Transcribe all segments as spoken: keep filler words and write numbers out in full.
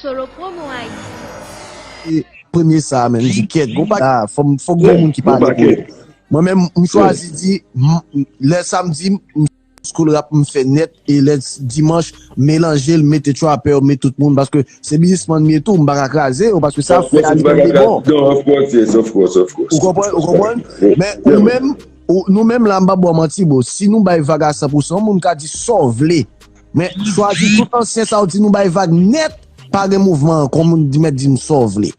Solo Promo Haiti. E premye sa a menm, m di kèt, gon bagay, fò m, fòk gon moun ki pale pou li. Mwen menm, m chwazi di, m- lè samdi, m school rap m fè nèt, e lè dimanch, m melanje l, mete trapper, mete tout moun, paske se biznismann m ye tou, m pa ka kraze yo, paske sa fè a li menm li bon. Non, of course, yes, of course, of course. Ou konprann? Ou konprann? Men ou menm, ou- nou menm la, m pa ba w manti, bro. Si nou bay vag a san pou san, yon moun ka di sa w vle. Men chwazi tout ansyen sa w di nou bay vag nèt, pa gen mouvman ankò, moun di mèt di m sa w vle.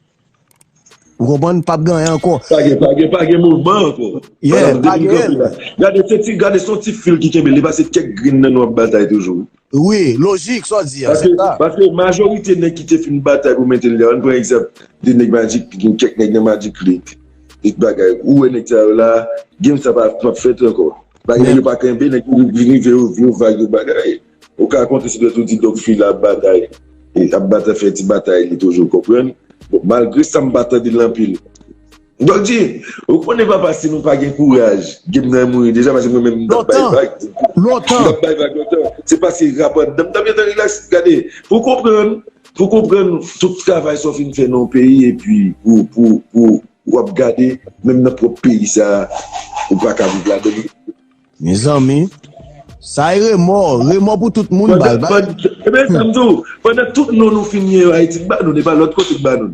Ou konprann? P ap gen anyen ankò. Pa gen, pa gen, pa gen mouvman ankò. Yeah, pa gen. Gade, se ti, gade, se yon ti fil ki kenbe, li pase kèk grenn nan nou ap batay toujou. Wi, lojik, sa w di a, Paske, se sa. paske majorite nèg ki te fin batay pou mete l la, ann pran egzanp, de nèg Magic, gen kèk nèg nan Magic Click, tout bagay. Ou wè nèg sa yo la, game sa pa, p ap fèt ankò. Bagay yo pa kenbe, nèg yo vin rive yo, yo vag yo bagay. Ou ka konte sou dwèt ou di Dòk Fila ap batay. E ap batay, fè ti batay li toujou, konprann? Bon, malgre sa, m pa tande l anpil. Dòk G, ou konnen papa, si nou pa gen kouraj, game nan mouri deja, paske mwen menm m t ap bay vag. Lontan. M t ap bay vag lontan. Se paske rap anndan m t ap gentan relax, gade. Pou konprann, pou konprann tout travay sa w fin fè nan yon peyi, epi pou, pou, pou w ap gade, menm nan pwòp peyi sa, ou pa ka viv ladan li. Mezanmi, sa e remò, remò pou tout moun, bal, bal. Ebyen, sa m di w, pandan tout non nou fin ye yo, Ayiti k ba nou, e pa lòt kote k ba nou.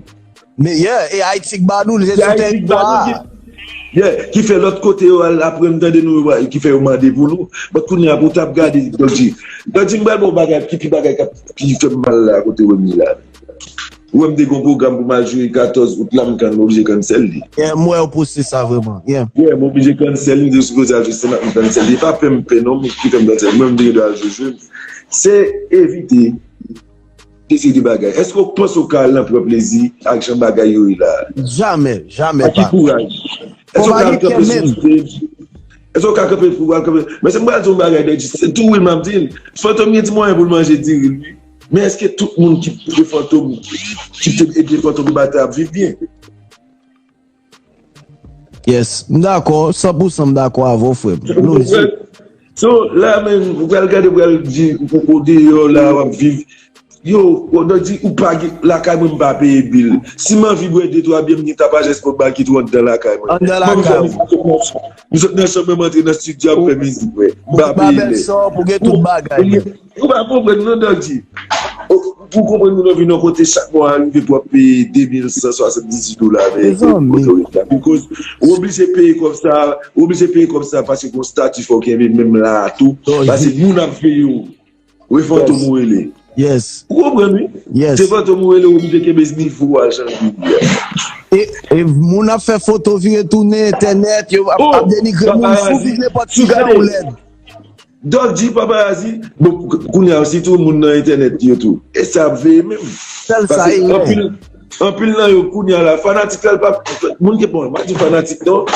Men, yeah, e Ayiti k ba nou, li se sou tèritwa a. Yeah, ki fè lòt kote yo al aprann tande nou, yo, ki fè yo mande pou nou. But kounye a, pou w t ap gade, Dòk G, Dòk G, m pral ba w bagay, ki pi bagay k ap, ki fè m mal la, kote w wè m ye la. Ou wè m te gen yon pwogram pou m al jwe katòz out la, m kann, m oblije cancel li. Yeah, m wè ou poste sa vrèman. Yeah. Yeah, m oblije cancel li, m te sipoze al jwe Senmak, m cancel li. E pa pè m pè non, men ki fè m cancel. Mwen, m te gen dwa al jwe, jwe. Se evite de seri de bagay. Èske w panse w ka al nan pran plezi ak jan bagay yo ye la? Jamè, jamè pa. Ak ki kouraj? Èske w ka al kanpe sou stage? Èske w ka kanpe pou al kanpe? Men se m pral di w yon bagay, Dòk G, se tou wi m ap di l. Fantom gen ti mwayen pou l manje diri l, wi. Men èske tout moun ki te Fantom, ki te ede Fantom batay ap viv byen? Yes, m dakò, san pou san m dakò avè w, frè m. Lojik. So, la menm, ou pral gade, ou pral di, ou poko deyò la, w ap viv. Yo, ou nan di, ou pa gen, lakay mwen, m pa peye bil. Si m anvi bwè de twa byè, m gen tapajès pou m ba kit ou anndan lakay mwen. Anndan lakay ou. M sot nan chanm mwen, m antre nan estidyo, ap fè mizik mwen. M pa peye lè. Pou gen tout bagay. Ou pa konprann non, Dòk G. Pou konprann moun nan vin yon kote chak mwa rive pou ap peye de mil san swasanndizuit dola Ameriken pou otorite a. Because ou oblije peye kòb sa, ou oblije peye kòb sa paske gon stati fò w kenbe menm la a tou. Paske moun ap veye w. Wi, Fantom ou rele. Yes. Ou konprann wi? Yes. Se Fantom ou rele, ou oblije kenbe nivo a jan l ye a. E, e moun ap fè foto vire tounen entènèt, yo ap, ap denigre moun, si w viv nenpòt ki jan ou lèd. Dòk G, Paparazi, bon, kounye a sitou moun nan entènèt yo tou. E sa ap veye menm. Sèl sa e. Anpil, anpil nan yo kounye a la, fanatik la, l pa, moun ki, bon, m pa di fanatik non.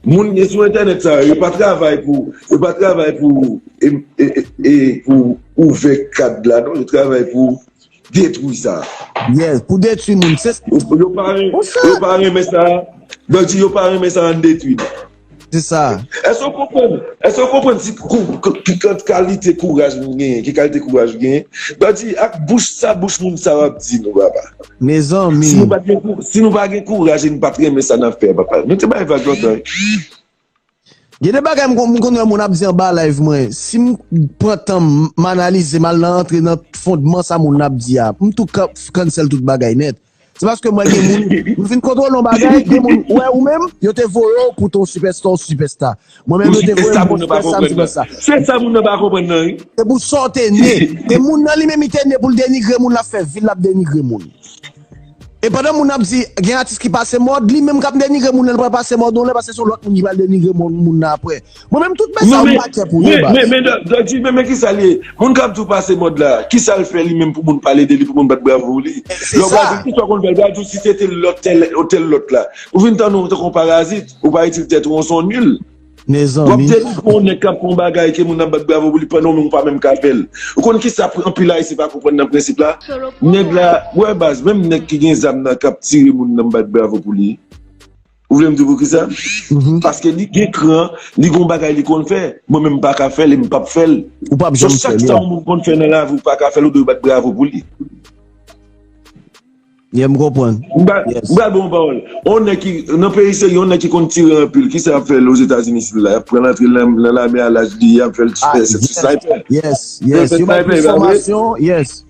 Moun ki sou entènèt sa yo, yo pa travay pou, yo pa travay pou, e, e, e, e pou ouvè kad la non, yo travay pou detwi sa. Yes, pou detwi moun. Se Yo, yo pa ren-, yo pa renmen sa. Dòk G, yo pa renmen sa, ann detwi. Se sa. Èske w konprann? Èske w konprann si kou-, kou-, ki kant kalite kouraj moun genyen, ki kalite kouraj ou genyen? Dòk G, ak bouch sa, bouch moun sa w ap di nou, papa. Mezanmi. Si nou pa gen kou-, si nou pa gen kouraj e nou pa t renmen sa n ap fè, papa. Nou te bay vag lontan. Gen de bagay m kon-, m konn wè moun ap di anba live mwen. Si m pran tan m, m analize, m al nan antre nan fondman sa moun nan ap di a, m tou cancel tout bagay nèt. Se paske mwen gen moun, m fin kontwole yon bagay, gen moun, ou wè ou menm, yo te voye w pou te yon sipèsta, yon sipèsta. Mwen menm, yo te voye m pou sipèsta, m sipèsta. Se sa moun nan pa konprann nan, wi. Se pou sa w te ne. E moun nan li menm, li te ne pou l denigre moun, l ap fè vi l, l ap denigre moun. E pandan moun ap di, gen atis ki pase mòd, li menm k ap denigre moun nan, li pral pase mòd yon lè, paske se yon lòt moun ki pral denigre moun, moun nan apre. Mwen menm, tout mesaj m pa kè pou yo, baz. Men, men, men, men kisa l ye? Moun k ap di w pase mòd la, kisa l fè li menm pou moun pale de li, pou moun bat bravo pou li? Lè w pral di l, kisa w konn fè? L pral di w si se te lòt, tèl, tèl lòt la. Ou vin tann ou tankou yon parazit, ou pa itil tèt ou, se yon nil. W ap Mezanmi. Denigre yon nèg k ap fè yon bagay ke moun ap bat bravo pou li pandan w menm ou pa menm ka fè l. Ou konn kisa anpil Ayisyen pa konprann nan prensip la? Nèg la, wè baz, menm nèg ki gen zam nan k ap tire moun nan bat bravo pou li. Ou vle m di w poukisa? Paske li gen kran, li gen yon bagay li konn fè. Mwen menm m pa ka fè l e m p ap fè l. Ou p ap janm fè l. Chak sa yon moun konn fè nan lavi, ou pa ka fè l, ou dwe bat bravo pou li. Yeah, m konprann. M ba- m ba bon pawòl. On nèg ki, nan peyi serye, on nèg ki konn tire anpil. Kisa y ap fè l Ozetazini sila? Y ap pran l antre nan nan lame a laj li, y ap fè l fè sniper. Yes, yes. Yo ba l plis fòmasyon, yes.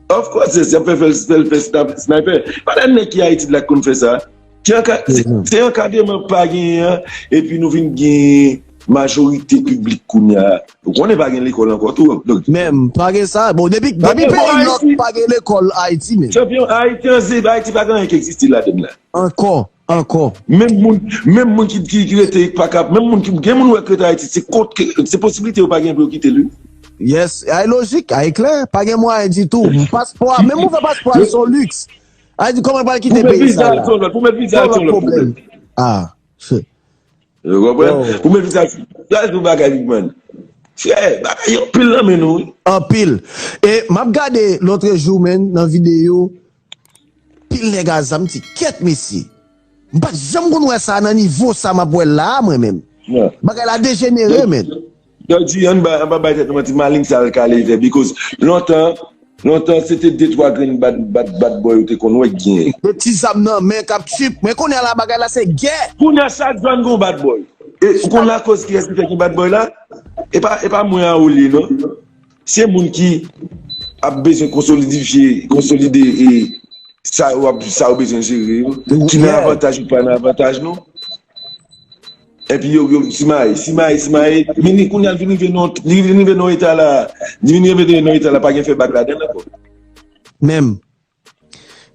Of course, yes. Y ap fè fè l fè l fè sniper. Pa de nèg ki Ayiti la ki konn fè sa. Se anka- se- se ankadreman pa genyen an, epi nou vin gen majorite piblik kounye a. Ou konnen pa gen lekòl ankò tou. Menm, pa gen sa. Bon, depi depi peyi lòt pa gen lekòl Ayiti menm. Chanpyon, Ayiti an zib, Ayiti pa gen anyen ki egziste ladann la. Ankò, ankò. Menm moun, menm moun ki ki ki rete pa ka, menm moun ki gen moun wè k rete Ayiti, se kot ke- se posiblite yo pa gen pou yo kite l wi. Yes, ay lojik, ay klè, pa gen mwayen ditou. Paspò a, menm ouvè paspò a se yon liks. Ay di kòman pral kite peyi sa la. Pou met viza a se yon lòt pwoblèm. Ah. Ou konprann? Pou met viza, gade yon bagay big man. Frè, bagay yo anpil nan men nou wi. Anpil. E m ap gade lòtrejou menm nan videyo, pil nèg a zam ti kèt mesye. M pa t janm konn wè sa nan nivo sa m ap wè la a mwen menm. Bagay la dejenere menm. Dòk di ann ba anba bay tèt nou manti maleng sa l kale vè because lontan lontan se te de twa grenn bad bad bad boy ou te konn wè k genyen. De ti zam nan men k ap tchip men kounye a la bagay la se gè. Kounye a chak zòn gon bad boy. E ou konn lakoz kiyès ki fè gen bad boy la? E pa e pa mwen a ou li non. Se moun ki ap bezwen konsolidifye konsolide e sa yo ap sa yo bezwen jere yo ki nan avantaj ou pa nan avantaj nou. Epi yo yo simaye simaye simaye men li kounye a l vin rive nan li vin rive nan eta la li vin rive nan eta la pa gen fè bak ladan l ankò. Menm.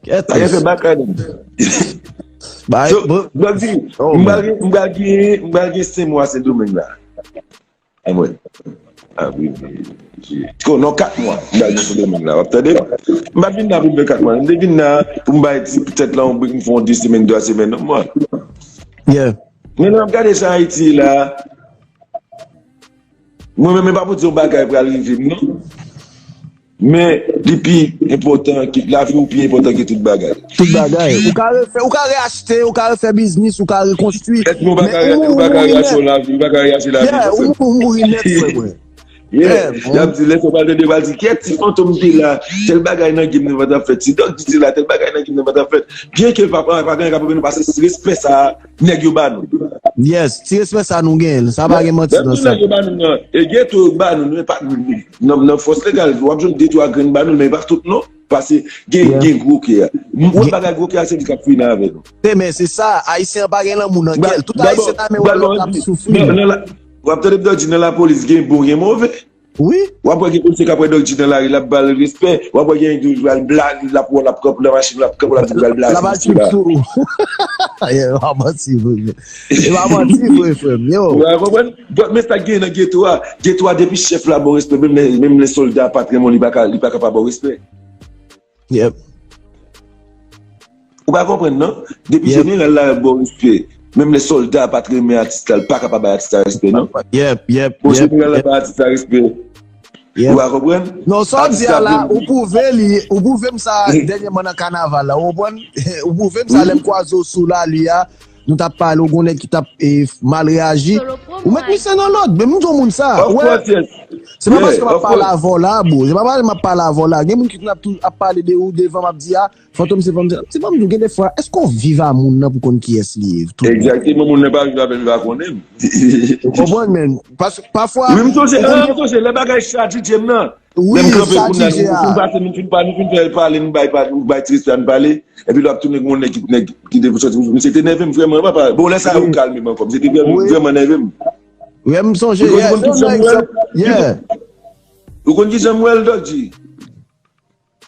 Pa gen fè bak ladan l. Dòk di m pral gen m pral gen m pral gen senk mwa Sendomeng la. Amwey. Avril, me, jiyè. Ko non kat mwa m pral gen sou domèn la w ap tande m pa t vin la pou m fè kat mwa m te vin la pou m bay ti tèt la yon brik m fè yon de semèn twa semèn yon mwa. Men lè m ap gade jan Ayiti ye la mwen menm e pa pou di yon bagay pral rive m non. Men li pi enpòtan ke lavi w pi enpòtan ke tout bagay. Tout bagay. Ou ka refè, ou ka reachte, ou ka refè biznis, ou ka rekonstwi. Èske ou pa ka ou pa ka reachte yon lavi, ou pa ka reachte lavi konsa. Ou mouri nèt frè mwen. Yeah. Y ap di lè sa w pral tande yo pral di kèt ti fantom te la, tèl bagay nan game nan pa t ap fèt, si Dòk di te la, tèl bagay nan game nan pa t ap fèt. Byenke l pa pa gen ka pwoblèm pase respè sa nèg yo ba nou. Yes, ti respè sa nou genyen, sa pa gen manti nan sa. Nèg yo ba nou nan, e geto yo ba nou, nou e pa nan nan fòs legal, w ap jwenn de twa grenn ba nou, men e pa tout non. Pase gen gen gwo kè a. M wè bagay gwo kè a se li k ap fini avè nou. Men se sa, ayisyen an pa gen lanmou nan kè l. Tout ayisyen nan men w ap soufri. W ap tande m di nan lapolis gen bon gen move. Wi. W ap wè gen polisye k ap wè Dòk G nan lari, l ap ba l respè. W ap wè gen nèg ki pral blayi, l ap wè l ap kanpe nan machin, l ap kanpe, l ap di l pral blayi. L ap atik sou ou. E pa manti vre. E pa manti vre, frè m. Yo. Ou konprann? But men sa k genyen nan geto a. Geto a depi chèf la ba w respè, menm lè menm lè sòlda a pa t renmen w, li pa ka li pa ka pa ba w respè. Yep. Ou pa konprann non? Depi jeneral la ba w respè. Menm lè sòlda a pa t renmen atis la, li pa ka pa bay atis la respè non. Yep, yep. Bon jeneral la bay atis la respè. Ou pa konprann? Non, sa w di a la, ou pwouve li, ou pwouve m sa dènyèman nan kanaval la, ou konprann? Ou pwouve m sa lè m kwaze w sou lari a, nou t ap pale, ou gon nèg ki t ap e, mal reyaji. Ou met misye nan lòd, men m di w moun sa. Of course, yes. Se pa paske m ap pale avè w la, bro. Se pa paske m ap pale avè w la. Gen moun ki konn ap tou ap pale de ou devan m ap di a, Fantom se fanm se. Se fanm tou gen de fwa, èske w viv a moun nan pou konn kiyès li ye tou? Egzakteman, moun nan pa viv avè m, li pa konnen m. Ou konprann, men. Paske pafwa. Wi, m sonje, m sonje, lè bagay sa D J m nan. Wi, sa D J a. Lè m kanpe kounye a, nou fin pase, nou fin pa, nou fin fè pale, nou bay, nou bay ti respè a, nou pale. Epi lè w ap tounen gon nèg ki nèg ki te soti misye te nève m vrèman papa. Bon lè sa yo kalme m ankò. Misye te vrèman vrèman nève m. Wi, m sonje. Ou konn ki jan m wè l? Ou konn ki jan m wè l, Dòk G?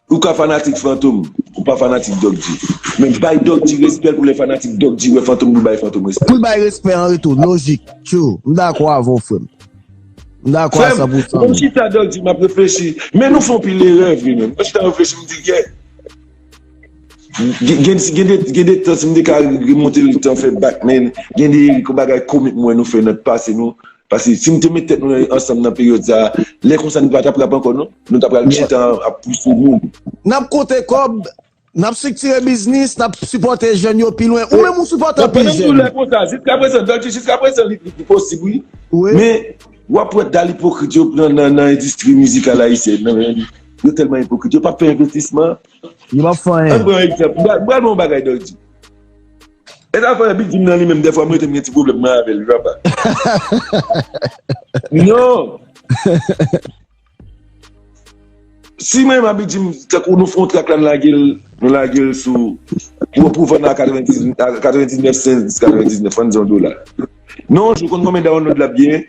Ou ka fanatik Fantom, ou pa fanatik Dòk G. Men bay Dòk G respè l pou lè fanatik Dòk G wè Fantom pou bay Fantom respè. Pou l bay respè an retou, lojik. True. M dakò avè w, frè m. M dakò a san pou san. Mwen chita Dòk G, m ap reflechi. Men nou fè anpil erè vre menm. Mwen chita reflechi, m di, yeah. Gen, gen, gen de, gen de tan, si m te ka remonte le tan, fè back, men gen de bagay komik m wè nou fè nan pase nou. Paske si m te met tèt nou ansanm nan peryòd sa a, lè konsa nou pa t ap rap ankò non. Nou t ap pral chita ap pouse moun. N ap konte kòb, n ap striktire biznis, n ap sipòte jèn yo pi lwen. Ou menm ou sipòte anpil jèn. Pandan m di w lè konsa, jiskaprezan, Dòk G, jiskaprezan li, li posib wi. Men w ap wè dal ipokrit yo nan, nan, nan endistri mizikal ayisyèn nan, men Yo tèlman ipokrit. Yo p ap fè envestisman. Yo p ap fè anyen. Ann pran egzanp. M pral, m pral ba w yon bagay, Dòk Di. E zafè Big Jim nan li menm, dèfwa m rete m gen ti pwoblèm mwen avè l, papa. Non! Si mwen, m a Big Jim, tankou nou fè yon trak la, n lage l, nou lage l sou, pou, pou vann a katrevendiznèf, a katrevendiznèf sent, katrevendiznèf, ann di yon dola. Non, ou konn konbyen download l ap genyen?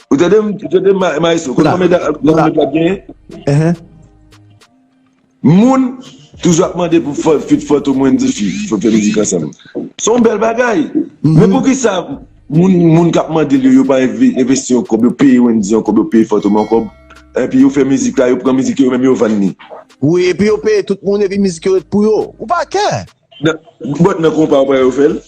Ou tande m, ou tande m, Ma-, Maestro, ou konn konbyen da-, download l ap genyen? Moun toujou ap mande pou fè, feat Fantom Wendyy, fè, fè mizik ansanm. Se yon bèl bagay. Men poukisa moun, moun k ap mande l yo, yo pa enve-, envesti yon kòb, yo peye Wendyy yon kòb, yo peye Fantom yon kòb, epi yo fè mizik la, yo pran mizik yo, yo menm yo vann li? Wi, epi yo peye tout moun, epi mizik yo ret pou yo. Ou pa kè? Nan, bòt nan konpa, ou pa yo fè l?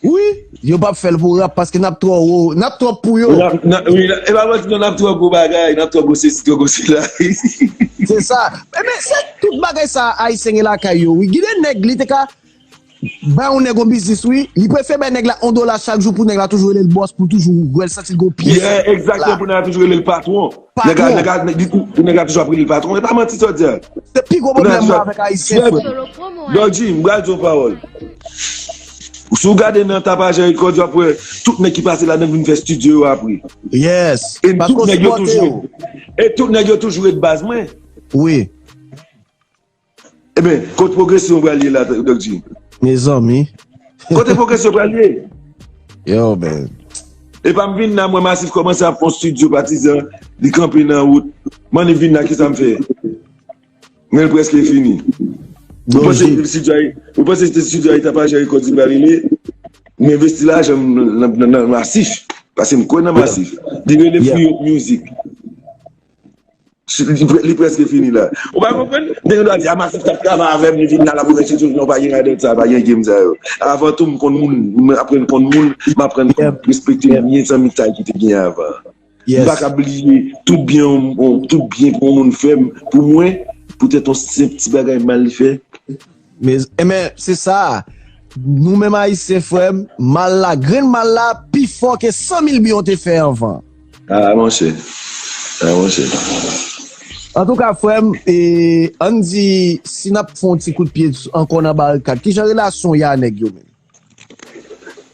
Wi, yo p ap fè l pou rap paske n ap twò wo, n ap twòp pou yo. N ap, n ap, wi, e pa manti non, n ap twò gwo bagay, n ap twò gwo sesi, twò gwo sela. Se sa. Ebyen, se tout bagay sa Ayisyen gen lakay yo, wi. Gen de nèg, li te ka bay yon nèg yon biznis, wi. Li prefere bay nèg la yon dola chak jou pou nèg la toujou rele l bòs, pou toujou wè l santi l gon pyès. Yeah, egzakteman, pou nèg la toujou rele l patwon. Nèg la, patwon. Nèg la, nèg, pou nèg la toujou ap rele l patwon. E pa manti sa w di a. Se pi gwo pwoblèm mwen avèk Ayisyen, frè. Dòk Di, m pral di w yon pawòl. Si w gade nan Tapajè Records, w ap wè tout nèg ki pase ladan vin fè estidyo yo apre. Yes. E tout nèg yo toujou, e tout nèg yo toujou ret baz mwen. Wi. Ebyen, kot pwogresyon pral ye la, Dòk Di? Mezanmi. Kote pwogresyon pral ye? Yo, man. Epa m vin la, m wè Masif kòmanse ap fè yon estidyo Patizan, li kanpe nan wout. M annik vin la, kisa m fè? Men l prèske fini. Ou panse estidyo a, ou panse estidyo a Tapajè Records li pral rele? M envesti lajan m nan, nan, nan Masif. Paske m kwè nan Masif. Li rele Free Up Music. Li, li prèske fini la. Ou pa konprann? Nèg yo ta di, a, Masif t ap travay avè m, li vin la, l ap ouvè estidyo. Non, pa gen radòt sa, pa gen game sa yo. Avan tou, m konn moun, m aprann konn moun, m aprann respekte byen zanmitay ki te gen avan. M pa ka bliye tout byen, tout byen pou yon moun fè m, pou mwen, poutèt yon senp ti bagay mal li fè. Men, men, se sa. Nou menm Ayisyen, frè m, mal la, grenn mal la, pi fò ke san mil byen w te fè anvan. Ah, monchè. Ah, monchè. Antouka, frè m, e, ann di, si n ap fè yon ti kout pye ankò nan barikad, kijan relasyon w ye a nèg yo menm?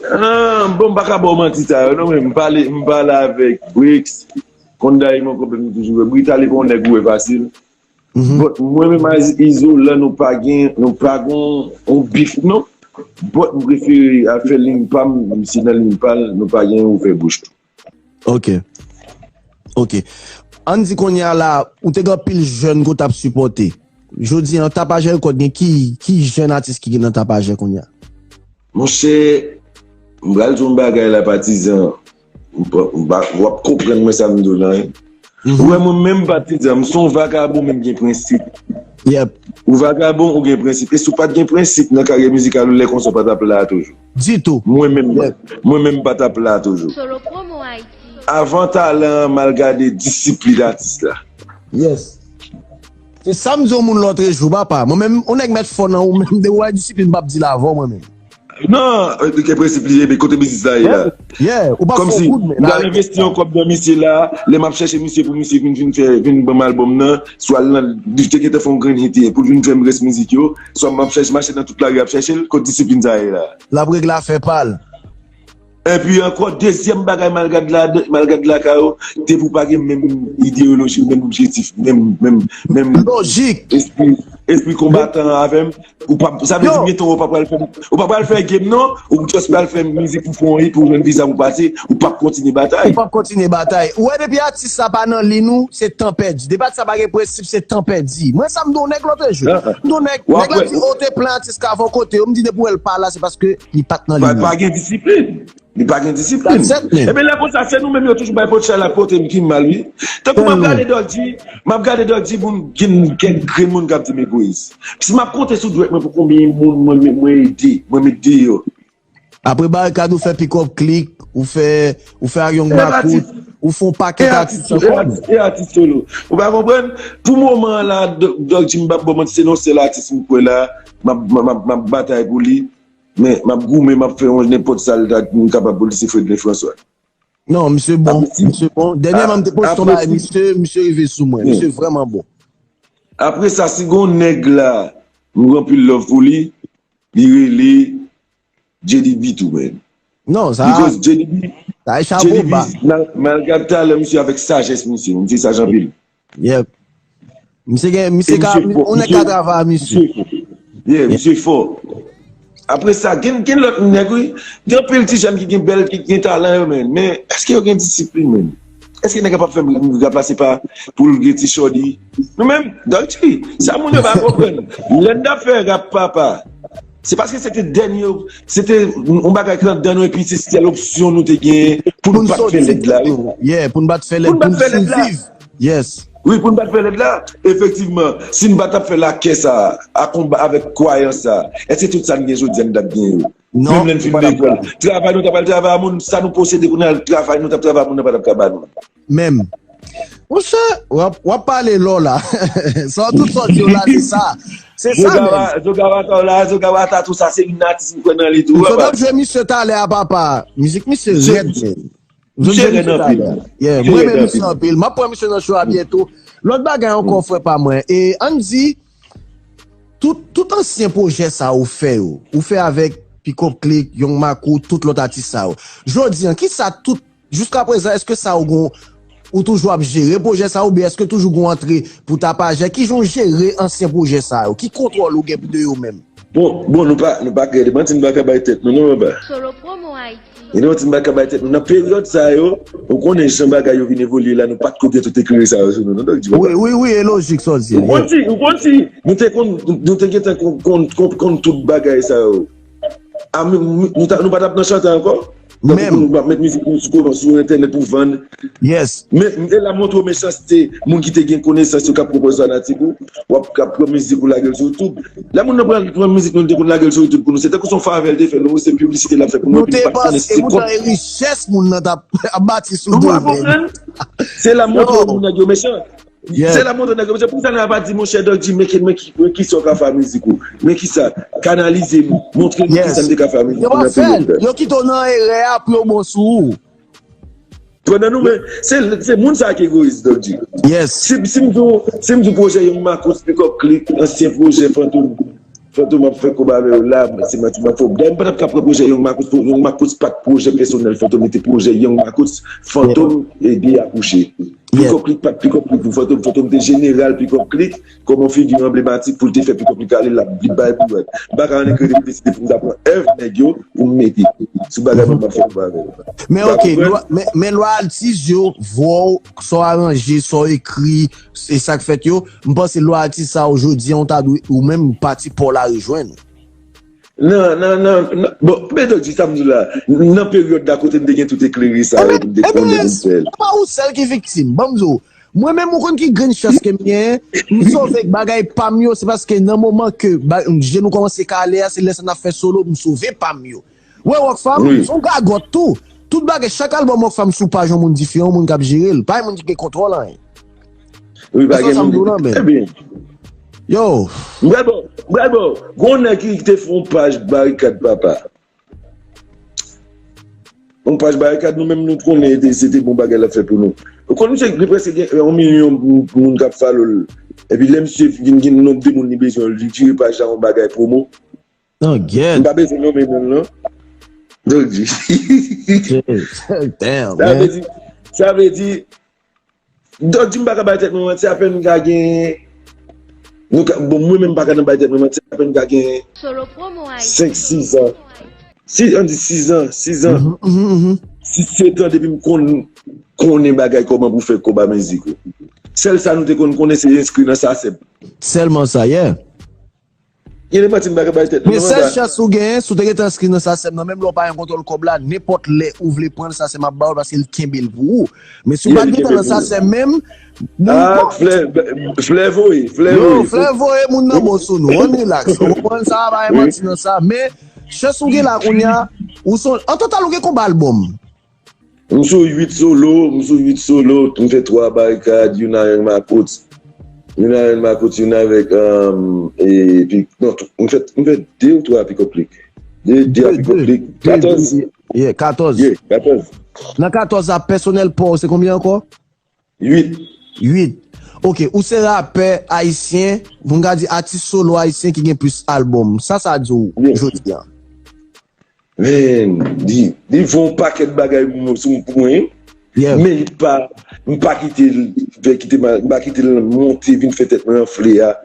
Ah, bon, m pa ka ba w manti sa yo, non, men m pale, m pale avèk Bricks, konn Dayimon, konn m toujou wè. Bricks ale pou yon nèg ou wè fasil. But mwen menm ak Izolan, nou pa gen, nou pa gen yon bif, non. But m prefere al fè liy pa m, misye nan liy pa l, nou pa gen ouvè bouch tou. Ok. Ok. Ann di kounye a la, ou te gen anpil jèn ke w t ap sipòte. Jodi a, Tapajè Record gen ki, ki jèn atis ki gen nan Tapajè kounye a? Monchè, m pral di w yon bagay la, Patizan. M pa, m pa, w ap konprann mwen sa m di w lan, wi. Ou wè mwen menm, Patizan, m se yon vagabon, men m gen prensip. Yep. Ou vagabon, ou gen prensip. E si w pa t gen prensip nan karyè mizikal ou, lè konsa w pa t ap la a toujou. Ditou. Mwen menm, mwen menm pa t ap la a toujou. Solo Promo Haiti. Avan talan an, m al gade disiplin atis la. Yes. Se sa m di yon moun lòtrejou, papa. Mwen menm, yon nèg mèt fò nan ou menm, depi w wè disiplin, m p ap di l avè w, mwen menm. Non, li gen prensip li ye, men kote biznis la ye la. Yeah, yeah, ou pa fè yon kout men. Kòmsi, m pral envesti yon kòb nan misye la, lè m ap chèche misye pou misye vin, vin fè, vin ban m albòm nan, swa l nan, li te gentan fè yon grenn hit, pou l vin fè m rès mizik yo, swa m ap chèche, mache nan tout lari ap chèche l, kot disiplin sa ye la? L ap regle afè pa l. Epi ankò, dezyèm bagay, m al gad la, m al gad lakay ou, depi w pa gen menm ideyoloji, menm objektif, menm, menm, menm lojik, espri, espri konbatan avè m, ou pa, sa vle di byen tou, ou pa pral fè, ou pa pral fè game non, ou just pral fè mizik pou fè yon hit, pou jwenn viza pou pase, ou p ap kontinye batay. Ou p ap kontinye batay. Ou wè depi atis sa pa nan liy ou, se tan pèdi. Depi atis sa pa gen prensip, se tan pèdi. Mwen sa m di yon nèg lòtrejou. M di yon nèg, nèg la di, "O, te plen atis ka avè w kote yo." M di, "Depi w wè l pa la, se paske li pa t nan liy ou." Pa gen disiplin. Li pa gen disiplin. Ebyen, lè konsa, se nou menm yo toujou bay potchay la pote m ki mal, wi. Tankou m ap gade Dòk Di, m ap gade Dòk Di pou m gen kèk grenn moun k ap di m egoyis. Si m ap konte sou dwèt mwen pou konbyen moun mwen, mwen, mwen ede, mwen met deyò. Apre barikad, ou fè Pick Up Click, ou fè, ou fè Aryong Makout, ou fè yon pakèt atis ankò. E atis solo. Ou pa konprann? Pou moman an la, Dòk Di, m p ap ba w manti, se nan sèl atis m kwè la, m ap, m ap, m ap batay pou li. Men, m ap goumen, m ap fè yon nenpòt sa l ta, m kapab pou li, se Fredlin François. Non, misye bon, misye bon. Dènyèman, m te poste yon bagay misye, misye rive sou mwen. Misye vrèman bon. Apre sa, si gon nèg la, m gen anpil love pou li, li rele J D B tou, man. Non, sa. Because J D B, sa e chapo ba. Malgre talè misye avèk sajès misye, misye saj anpil. Yep. Misye gen, misye ka, yon nèg ka travay a misye. Yeah, misye fò. Apre sa, gen, gen lòt nèg, wi. Gen anpil ti jèn ki gen bèl, ki gen talan yo, men. Men, èske yo gen disiplin, men? Èske nèg la p ap fè rap la se pa pou l gen ti chòdi? Nou menm, Dolce, sa moun yo pa konprann. Lè n t ap fè rap papa, se paske se te dènye, se te yon bagay ki nan dan nou epi se sèl opsyon nou te genyen pou nou pa t fè lèd la. Yeah, pou nou pa t fè lèd, pou nou siviv. Yes. Wi, pou n pa t fè lèd la, efektivman, si n pa t ap fè lakè sa a, a konba avèk kwayans sa a, èske tout sa n gen jodi a n t ap gen yo? Menm lè n fin lekòl, travay nou t ap al travay a moun, sa nou posede kounye a, travay nou t ap travay a moun nan pa t ap ka ba nou. Menm. Monchè, w ap, w ap pale lò la. Sa w tout sa w di yo la, se sa. Se sa menm. Zogawata w la, Zogawata tou sa, se yon atis m kwè nan li tou. Zot ap jwe misye talè a papa. Mizik misye rèd, men. Misye rèd anpil. Yeah, mwen renmen misye anpil. M ap pran misye nan show a byento. Lòt bagay ankò, frè pa mwen. E ann di, tout, tout ansyen pwojè sa ou fè yo, ou fè avèk Pick Up Click, Young Makout, tout lòt atis sa yo. Jodi an, kisa tout, jiska prezan, èske sa ou gon, ou toujou ap jere pwojè sa oubyen èske toujou gon antre pou tapajè? Kijan w jere ansyen pwojè sa yo? Ki kontwòl ou gen de yo menm? Bon, bon, nou pa, nou pa krede. Manti, nou pa ka bay tèt nou, non, papa. Solo Promo Haiti. E nou, manti, nou pa ka bay tèt nou. Nan peryòd sa yo, ou konnen jan bagay yo vin evolye la, nou pa t ko gen tout eklere sa yo sou nou, non, Dòk Di, papa. Wi, wi, wi, e lojik sa w di a. Ou konn si, ou konn si, nou te konn, nou te gentan konn, konn, konn, konn tout bagay sa yo. A, nou, nou, nou pa t ap nan chante ankò? Menm. Nou ap met mizik nou sou, sou entènèt pou vann. Yes. Men, e la montre w mechanste moun ki te gen konesans yo k ap pwopozè fanatik ou, w ap, k ap pran mizik ou lage l sou YouTube. Lè moun nan pran, pran mizik nou, li te konn lage l sou YouTube pou nou. Se tankou se yon favè l te fè nou, se piblisite l ap fè pou nou, epi nou pa t konnen se kòb. Nou te panse poutan e richès moun nan t ap, ap bati sou do nou. Nou pa konprann? Se la montre w moun nèg yo mechan. Se la montre nèg yo, se pou sa nèg la pa di, monchè, Dòk Di, men ki, men ki, men kisa w ka fè a mizik ou? Men kisa? Kanalize m, montre m kisa m te ka fè a mizik ou nan peryòd la. Yo kite w nan erè a pou yo bon sou ou. Pandan nou, men, se, se moun sa ki egoyis, Dòk Di. Si, si m di w, si m di w pwojè Young Makout, Pick Up Click, ansyen pwojè Fantom, Fantom ap fè konba avè yo la, se manti m ap fè w. Dayè, m pa t ap ka pran pwojè Young Makout pou Young Makout, pa t pwojè pèsonèl Fantom, li te pwojè Young Makout, Fantom ede akouche. Pick Up Click pa t Pick Up Click pou Fantom, Fantom te jeneral Pick Up Click kòm yon figi anblematik pou l te fè Pick Up Click ale, l ap, li bay pou wè. M pa ka annik rete pou deside pou m ta pran èv nèg yo pou m mete sou bagay mwen m ap fè konba avè yo. Men ok, men lwa atis yo, vwa w, sa w aranje, sa w ekri, e sa k fèt yo, m panse lwa atis sa yo jodi a, ou ta dwe, ou menm pati pa w la rejwenn. Nan, nan, nan, nan, bon, men Dòk Di sa m di w la, nan peryòd la kote m te gen tout eklere sa yo pou m te konnen pou m fè l. Se pa ou sèl ki viktim, ban m di w. Mwen menm, ou konn ki grenn chans ke m genyen, m sove bagay pa m yo, se paske nan moman ke je nou kòmanse kale a, se lè sa n ap fè solo, m sove pa m yo. Ou wè Rockfam, se yon gagòt tou. Tout bagay, chak albòm Rockfam sou paj yon moun diferan, yon moun k ap jere l. Pa yon moun ki gen kontwòl anyen. Wi, pa gen moun ki. Trè byen. Yo. M pral ba w, m pral ba w. Gon nèg ki te fè yon paj Barikad Papa. Yon paj Barikad, nou menm nou konnen se te bon bagay l ap fè pou nou. Ou konn misye li prèske gen yon milyon moun k ap follow l. Epi lè misye vin gen nonb de moun li bezwen, li vire paj la yon bagay pwomo. Nan gyèt. M pa bezwen nonmen non l non. Dòk Di. Sa vle di, sa vle di, Dòk Di m pa ka bay tèt mwen manti, apèn m ka gen, nou ka, bon, mwen menm m pa ka nan bay tèt mwen manti, apèn m ka gen senk, sis an. Si, ann di sis an, sis an. Sis, sèt an depi m konn, konnen bagay kòman pou fè kòb a mizik ou. Sèl sa nou te konn konnen se enskri nan sasèp. Sèlman sa, yeah. Gen de manti m pa ka bay tèt mwen manti. Men sèl chans ou genyen, si w te gentan enskri nan sasèp nan menm lè w pa gen kontwòl kòb la, nenpòt lè ou vle pran l, sasèp ap ba w l paske l kenbe l pou ou. Men si w pa t gentan nan sasèp menm, moun. Ah, flè, flè voye, flè voye. Yo, flè voye, moun nan bon sou nou. Ann rilaks. Ou konprann sa, pa gen manti nan sa. Men chans ou gen la kounye a, ou se yon, an total ou gen konbyen albòm? M sou uit solo, m sou uit solo, m fè twa Barikad, youn a Young Makout, youn a Young Makout, youn avèk, um, e, pi, non, m fè, m fè de ou twa Pick Up Click. De, de a Pick Up Click. Katòz. Yeah, katòz. Yeah, katòz. Nan katòz la, pèsonèl pa w se konbyen ankò? Uit. Uit. Ok, ou se rapè ayisyen, pou m ka di atis solo ayisyen ki gen plis albòm. Sa sa di w jodi a? Men, li, li fè yon pakèt bagay pou mwen, sou, pou mwen. Yeah. Men li pa, m pa kite l, fè kite m, m pa kite l monte, vin fè tèt mwen anfle a.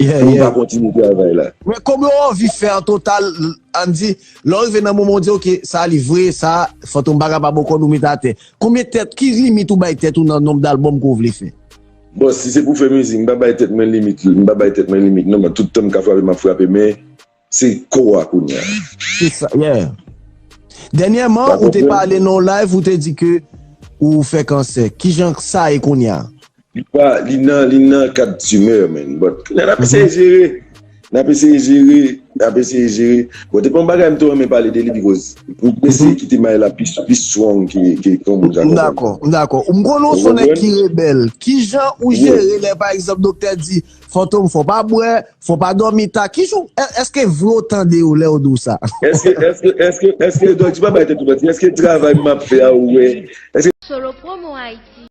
Yeah, pou m pa kontinye travay la. Men kòman w anvi fè an total, ann di, lè w rive nan moman w di, ok, sa li vre, sa, Fantom pa kapab ankò nou met atè. Konbyen tèt, ki limit ou bay tèt ou nan nonb dalbòm ke w vle fè? Bon, si se pou fè mizik, m pa bay tèt mwen limit, m pa bay tèt mwen limit, non, men tout tan m ka frape, m ap frape, men se kò a kounye a. Se sa, yeah. Dènyèman, ou te pale nan yon live, ou te di ke ou fè kansè. Kijan sa ye kounye a? Li pa, li nan, li nan kad timè, man. But, kounye a, n ap eseye jere. N ap eseye jere, n ap eseye jere. Bon, te pa yon bagay m te renmen pale de li, because m eseye kite may la pi, pi strong ke, ke, ke yon moun sa konprann. M dakò, m dakò. M konnen w se yon nèg ki rebèl. Kijan ou jere lè, pa egzanp, doktè di, Fantom, fò pa bwè, fò pa dòmi ta. Kijan, è-, èske vre w tande yo lè yo di w sa? Èske, èske, èske, èske, dòk, di pa bay tèt ou manti. Èske travay m ap fè a, ou wè? Èske Solo Promo Haïti.